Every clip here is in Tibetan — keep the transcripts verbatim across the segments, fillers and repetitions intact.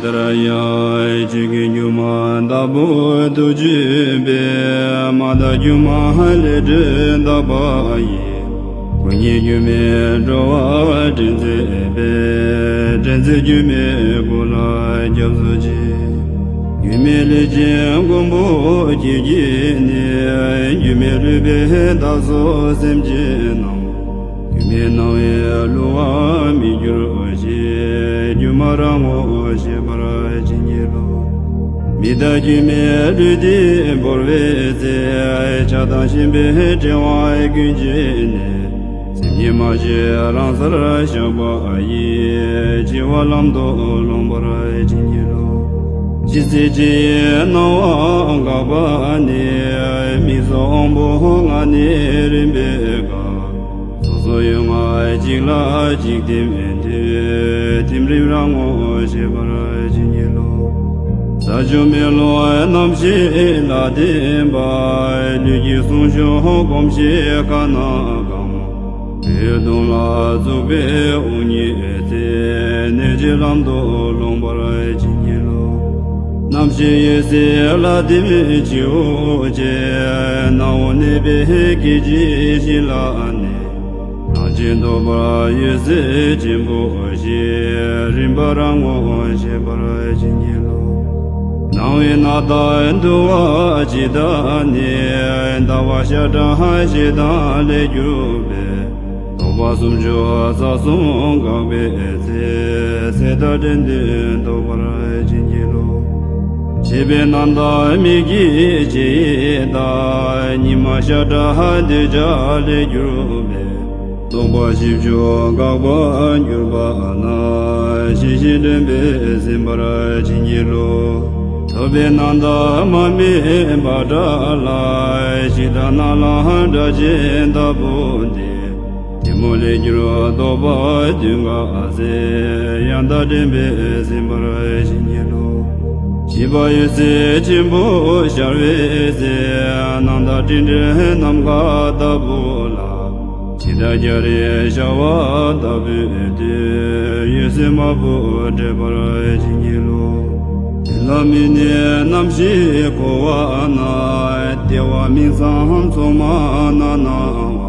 འདིར་ཡང་ཆོས་ཀྱི་སྒྱུ་མ་བདག་པོ་ཐུགས་རྗེ་པས། མ་དག་སྒྱུ་མ་ལས་སྒྲིབ་དག་པ་ཡི། ཀུན་ཉིད་སྒྱུ་མའི་འགྲོ་བ་འདྲེན་མཛད་པའི། འདྲེན་མཛད་སྒྱུ་མའི་སྐུ་ལ་སྐྱབས་སུ་མཆི། སྒྱུ་མའི་ལས་ཅན་མགོན་པོ་ཁྱེད་ཀྱིས་ནི། སྒྱུ་མའི་རོལ་པས་བདག་སོགས་སེམས་ཅན་རྣམས། སྒྱུ་མའི་སྣང་བས་བསླུ་བར་མི་འགྱུར་ཞེས། སྒྱུ་མ་རང་ངོ་ཤེས་པར་བྱིན་གྱིས་རློབས། མི་རྟག་སྒྱུ་མའི་ལུས་འདི་བོར་བའི་ཚེ། ཆགས་སྡང་ཞེན་པའི་བྲེལ་བ་ཀུན་བྱས་ནས། སེམས་ཉིད་མ་ཤེས་རང་སར་བཞག་པ་ཡིས། འཆི་བ་ལམ་དུ་ལོངས་པར་བྱིན་གྱིས་རློབས། ཇི་སྲིད་འཆི་བའི་སྣང་བ་འགགས་པ་ནས། མིག་སོགས་དབང་པོ་ལྔ་ནས་རིམ་པས་འགགས། སོ་སོ་ཡུལ་ལྔ་གཅིག་ལ་གཅིག་ཐིམ་ཐིམ། ཐིམ་རིམ་རང་ངོ་ཤེས་པར་བྱིན་གྱིས་རློབས། ས་ཆུ་མེ་རླུང་རྣམ་ཤེས་ལ་བརྟེན་པ། ལུས་ཀྱི་ཟུངས་ཤུགས་གོམས་གཤིས་ཁ་ན་སྐམ། ཡུལ་དུང་ལ་བཙུགས་པའི་དབུགས་ཉིད་ཚེ། གནོད་བྱེད་ལམ་དུ་ལོངས་པར་བྱིན་གྱིས་རློབས། རྣམ་ཤེས་ཡེ་ཤེས་ལ་ལྡེམ་ཆེའོ་ཅེས། སྣང་བ་གནས་པའི་སྐད་ཅིག་གཅིག་ལ་ནི། སྣང་མཆེད་ཐོབ་པར་འོད་གསལ་ཆེན་པོ་ཞེས། རིམ་པ་རང་ངོ་ཤེས་པར་བྱིན་གྱིས་རློབས། སྣང་བས་རྣམ་དག་འདུལ་བ་ཇི་ལྟར་ནི། ལྟ་བ་ཤ་ཁྲག་ཞེ་སྡང་ལས་གྱུར་པའི། རྟོག་པ་སུམ་ཅུ་རྩ་གསུམ་འགགས་པའི་ཚེ། ཟད་མཐའ་བྲལ་དོན་རྟོགས་པར་བྱིན་གྱིས་རློབས། ཕྱེ་བའི་རྣམ་དག་མིག་གི་ཕྱེ་ཡས་དང་། ཉི་མ་ཤ་ཁྲག་འདོད་ཆགས་ལས་གྱུར་པའི། རྟོག་པ་བཞི་བཅུ་འགགས་པར་གྱུར་པ་ན། ཤེས་བཞིན་དྲན་པས་ཟིན་པར་བྱིན་གྱིས་རློབས། ཐོབ་པའི་རྣམ་དག་མ་རྨོས་པ་འདྲ་ལ། ཞིང་དང་ནགས་ལ་སྒྲ་གཅན་ལྟ་བུ་འདི། གཏི་མུག་ལས་གྱུར་རྟོག་པ་བདུན་འགགས་ཚེ། ཡང་དག་དྲན་པས་ཟིན་པར་བྱིན་གྱིས་རློབས། བཞི་པ་འོད་གསལ་ཆེན་པོ་ཤར་བའི་ཚེ། སྣང་དང་སྤྲིན་བྲལ་ནམ་མཁའ་ལྟ་བུ་ལ། འཆི་བདག་སྐྱ་རེངས་ཤར་བ་ལྟ་བུའི་དུས། འོད་གསལ་དམར་པོ་འཕྲོས་པར་བྱིན་གྱིས་རློབས། དེ་ལ་མི་གནས་རྣམ་ཤེས་འཁོར་བ་ན། ལྟེ་བ་སྨིན་མཚམས་མཚོག་མ་ན་སྣང་བ།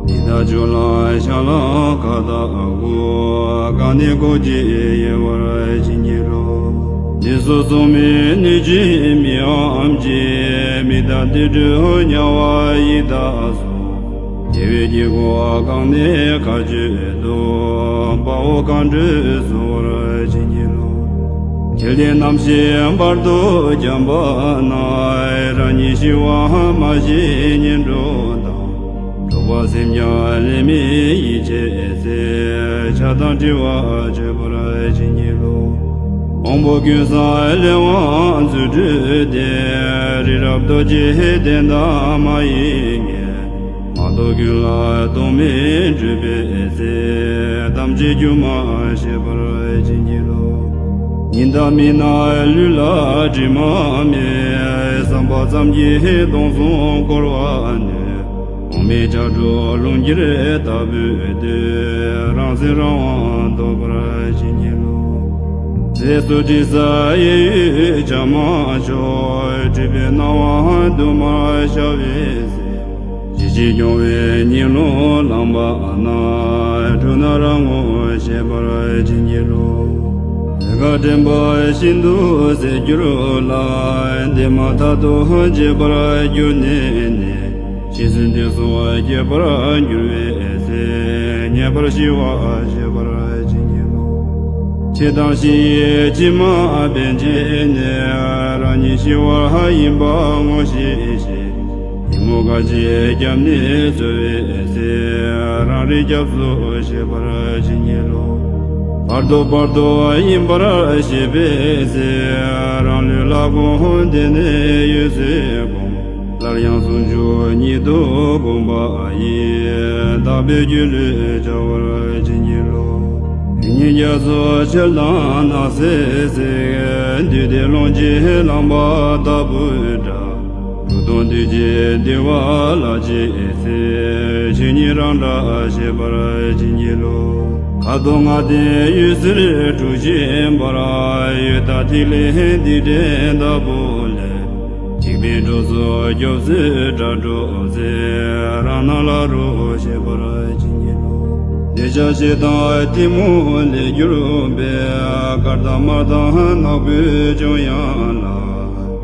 འདི་དག་ཕྱོགས་ལ་ཤར་ལ་ཁ་དག་དགུ། གང་གནས་སྒོ་འབྱེད་ཡལ་བར་བྱིན་གྱིས་རློབས། འདི་སོགས་མཚོག་མའི་སྣོད་ཀྱི་མིང་ངམ་གྱི། མི་རྟག་དུད་འགྲོ་དམྱལ་བ་ཡི་དྭགས་སོགས། རྒྱལ་བའི་དཀྱིལ་འཁོར་གང་གནས་མཁའ་སྤྱོད་དུ། དཔའ་བོ་གང་འགྲོས་གསོལ་བར་བྱིན་གྱིས་རློབས། འཇིག་རྟེན་རྣམ་ཤེས་བར་དུ་འཁྱམས་པ་ན། རང་ཉིད་ཤི་བ་མ་ཤེས་ངན་འགྲོ་དང་། འགྲོགས་པ་སེམས་ཀྱང་ལས་མེད་ཡིད་ཆེས་ཚེ། ཆགས་སྡང་བྲལ་བར་སྤྱོད་པར་བྱིན་གྱིས་རློབས། དབང་པོ་ཀུན་བཟང་ལས་དབང་རྫུ་འཕྲུལ་ཏེ། རི་རབ་རྡོ་རྗེ་གདན་དང་མ་ཡི་ཉེ། མ་ཐོབ་ཀུན་ལ་རྟོག་མེད་སྤྲུལ་པའི་ཚེ། ཐམས་ཅད་སྒྱུ་མ་ཤེས་པར་བྱིན་གྱིས་རློབས། ཉི་ཟླ་མི་སྣང་ལུས་ལ་དྲི་མ་མེད། བསམ་པ་ཙམ་གྱིས་སྟོང་གསུམ་བསྐོར་བར་ནུས། དབང་མེད་ལྕགས་སྒྲོག་རླུང་འཁྱེར་ལྟ་བུའི་དུས། རང་སེམས་རང་དབང་རྟོགས་པར་བྱིན་གྱིས་རློབས། ཚེ་སྲོག་དྲི་ཟ་གཡས་གཡོན་བྱ་མ་ཆོག་སྤྲུལ་པའི་སྣང་བ་དུ་མར་ཤར་བའི་ཚེ། ཇི་ཞིག་སྐྱོང་བའི་ཉི་ལོང་ལངས་པ་ན། འཁྲུལ་སྣང་རང་ངོ་ཤེས་པར་བྱིན་གྱིས་རློབས། ལས་ཀ་དྲན་པ་ཤིན་ཏུ་ཟད་གྱུར་ལ། འདས་མ་ཐག་ཏུ་བརྗེད་པར་གྱུར་ནས་ནི། ཇི་སྲིད་འདས་སོགས་སྐྱེ་བར་འགྱུར་བའི་ཚེ། ངེས་པར་ཤི་བ་ཤེས་པར་བྱིན་གྱིས་རློབས། འཆི་དང་ཤི་ཡི་ཕྱི་མ་ཕན་ཆད་ནས། རང་ཉིད་ཤི་བ་ཡིན་པ་ངོ་ཤེས་ཤིང་། གཏི་མུག་ག་ཅི་སྐྱབས་ནས་འཚོལ་བའི་ཚེ། རང་རིག་སྐྱབས་སུ་ཤེས་པར་བྱིན་གྱིས་རློབས། བར་དོ་བར་དོ་ཡིན་པར་ཤེས་པའི་ཚེ། རང་ལུས་ལ་གོམས་ཏེ་ནས་འོད་གསལ་བསྒོམ། སླར་ཡང་ཟུང་འཇུག་ཉིད་དུ་བསྒོམ་པ་ཡིས། དག་པའི་རྒྱུད་ལུས་བྱ་བར་བྱིན་གྱིས་རློབས། ཉིན་རྒྱ་མཚོ་ཆེར་ལྡང་ནགས་གསེབ་ཟེར། འདུས་ཏེ་ཀློང་ཆེན་ལངས་པ་ལྟ་བུའི་སྒྲ། འགྲོ་ དོན་འདུས་ཀྱི་འདུལ་བ་ལ་རྗེས་ཟེར། ཆོས་ཉིད་རང་སྒྲ་ཤེས་པར་བྱིན་གྱིས་རློབས། ཁ་དོག་ལྔ་ལྡན་འོད་ཟེར་དྲུག་བཞད་འབར། འོད་དང་ཐིག་ལེ་རྡུལ་བྲལ་ལྟ་བུ་ལས། འཇིགས་པའི་གྲོགས་སུ་སྐྱོབ་སའི་སྒྲ་སྒྲོགས་ཟེར། རང་སྣང་ལ་རོ་ཤེས་པར་བྱིན་གྱིས་རློབས། འདོད་ཆགས་ཞེ་སྡང་གཏི་མུག་ལས་གྱུར་པའི། དཀར་དང་དམར་དང་ནག་པོའི་འཇོམས་དབྱངས་ལ།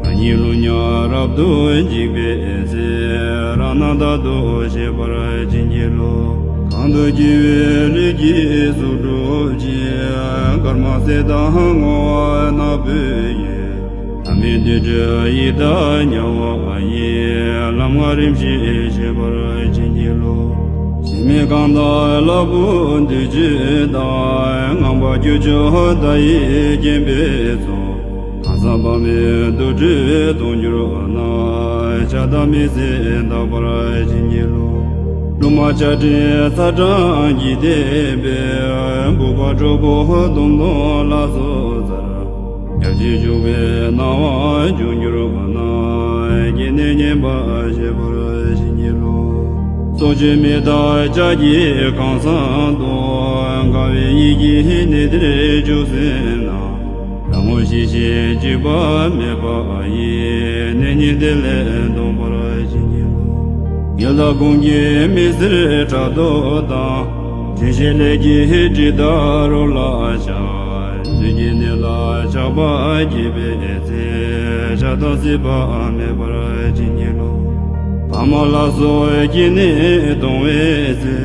ང་ཉིད་རླུང་ཉག་རབ་ཏུ་འཇིགས་པའི་ཚེ། རང་སྣང་རྟག་ཏུ་ཤེས་པར་བྱིན་གྱིས་རློབས། གང་དུ་སྐྱེ་བའི་ལས་ཀྱི་གཟུགས་སྒྲུབ་ཅིང་། དཀར་དམར་སེར་དང་སྔོ་བ་ནག་པོའི་འོད། ལྷ་མིན་འདུས་བྲལ་ཡི་དྭགས་དམྱལ་བ་ཡི། ལམ་ལྔ་རིམ་བཞིན་ཤེས་པར་བྱིན་གྱིས་རློབས། གཞི་མེད་གང་དག་ལ་བུ་འདུས་བྱས་དང་། ངང་པ་ཁྱུ་མཆུ་མདའ་ཡིས་བརྒྱན་པའི་ཚོགས། གང་ཟག་དཔག་མེད་དུར་ཁྲོད་དུ་གྱུར་ན། ཆགས་སྡང་མེད་ཚེ་དག་པར་བྱིན་གྱིས་རློབས། རླུང་མ་ཆར་སྤྲིན་ཚ་གྲང་གིས་འདེབས་པའི། སྦུག་པ་དྲོ་པོ་སྟོང་སྟོང་ལ་སོགས་ཚར། ཡབ་ཀྱི་བྱུང་བའི་སྣང་བ་འབྱུང་གྱུར་ན། སྐྱེ་གནས་ཉམས་པ་ཤེས་པར་བྱིན་གྱིས་རློབས། སྲོག་གཅོད་མི་རྟག་ལྕགས་ཀྱི་ཁང་བཟང་དུ། དགའ་བའི་ཡིད་ཀྱིས་གནས་འདིར་བཞུགས་ཟིན་ན། རང་ངོ་ཤེས་ཤིང་འཇིགས་པ་མེད་པ་ཡི། གནས་རྙིང་དེ་ལས་འདོམས་པར་བྱིན་གྱིས་རློབས། ཡུལ་དང་གོང་གི་མི་སེར་ཕྲག་དོག་དང་། དྲིན་ཆེན་ལས་ཀྱི་དྲི་དང་རོ་ལ་ཆགས། བདུད་ཀྱི་གནས་ལ་ཆགས་པ་སྐྱེས་པའི་ཚེ། ཆགས་སྡང་སྲིད་པ་མེད་པར་བྱིན་གྱིས་རློབས། ཕ་མ་ལ་སོགས་སྐྱེ་གནས་སྟོང་བའི་ཚེ།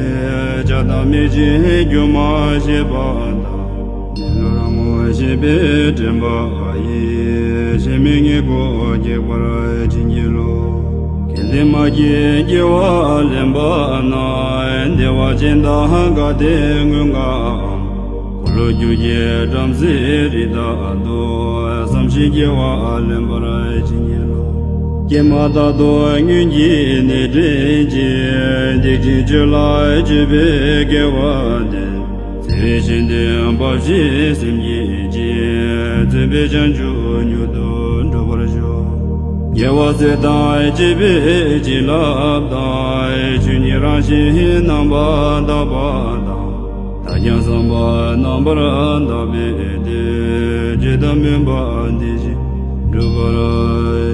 ཆགས་སྡང་མེད་ཅིང་སྒྱུ་མ་ཤེས་པ་དང་། གནས་ལུགས་རང་ངོ་ཤེས་པས་དྲན་པ་ཡིས། གཞན་མི་ངན་ཁོ་སྐྱེ་བར་བྱིན་གྱིས་རློབས། དགེ་ལྡན་མ་གྱུར་སྐྱེ་བ་ལེན་པ་ན། བདེ་བ་ཅན་དང་དགའ་བདེ་མངོན་དགའམ། འཁོར་ལོས་སྒྱུར་བྱེད་བྲམ་ཟེའི་རིགས་དག་ཏུ། བསམ་ཤིང་སྐྱེ་བ་ལེན་པར་བྱིན་གྱིས་རློབས། ཀྱེ་མ་རྟག་ཏུ་སྔོན་གྱི་གནས་དྲན་ཅིང་། སྡིག་ཅན་ཆོས་ལ་སྤྱོད་པའི་སྐལ་བ་འདི། བརྩེ་བས་གཞན་དོན་འབའ་ཞིག་སེམས་བསྐྱེད་ཅིང་། བརྩོན་པས་བྱང་ཆུབ་མྱུར་དུ་འགྲུབ་པར་ཤོག། རྒྱལ་བ་སྲས་དང་བཅས་པའི་བྱིན་རླབས་དང་། ཆོས་ཉིད་རང་བཞིན་རྣམ་པར་དག་པ་དང་། བདག་ཀྱང་བསམ་པ་རྣམ་པར་དག་པའི་དེ། བྱས་དང་སྨོན་པ་འདི་བཞིན་འགྲུབ་པར།